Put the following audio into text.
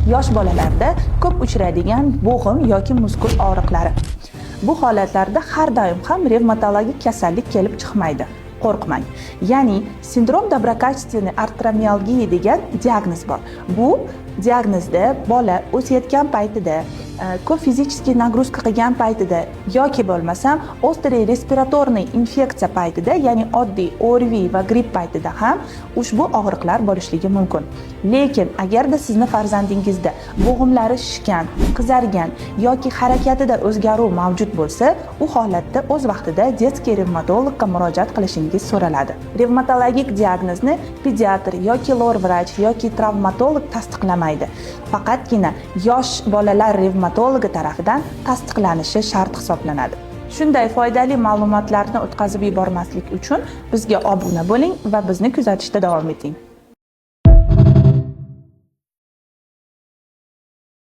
Yosh bolalarda ko'p uchraydigan bo'g'im yoki muskul og'riqlari. Bu holatlarda har doim ham revmatologik kasallik kelib chiqmaydi. Qo'rqmang. Ya'ni синдром доброкачественной артромиалгии degan diagnoz bor. Bu diagnozda bola o'sayotgan paytida, ko'p физический нагрузка qilgan paytida yoki bo'lmasam острый респираторный infeksiya paytida, ya'ni oddiy ОРВИ va gripp paytida ham ushbu og'riqlar bo'lishligi mumkin. Lekin agarda sizni farzandingizda bo'g'imlari shishgan, qizargan yoki harakatida o'zgaruv mavjud bo'lsa, u holatda o'z vaqtida детский revmatologga murojaat qilishingiz so'raladi. Revmatologik diagnozni pediatr yoki lor vrach yoki travmatolog tasdiqlamaydi. Faqatgina yosh bolalar revmatologi tarafidan tasdiqlanishi shart hisoblanadi. Shunday foydali ma'lumotlarni o'tkazib yubormaslik uchun bizga obuna bo'ling va bizni kuzatishda davom eting.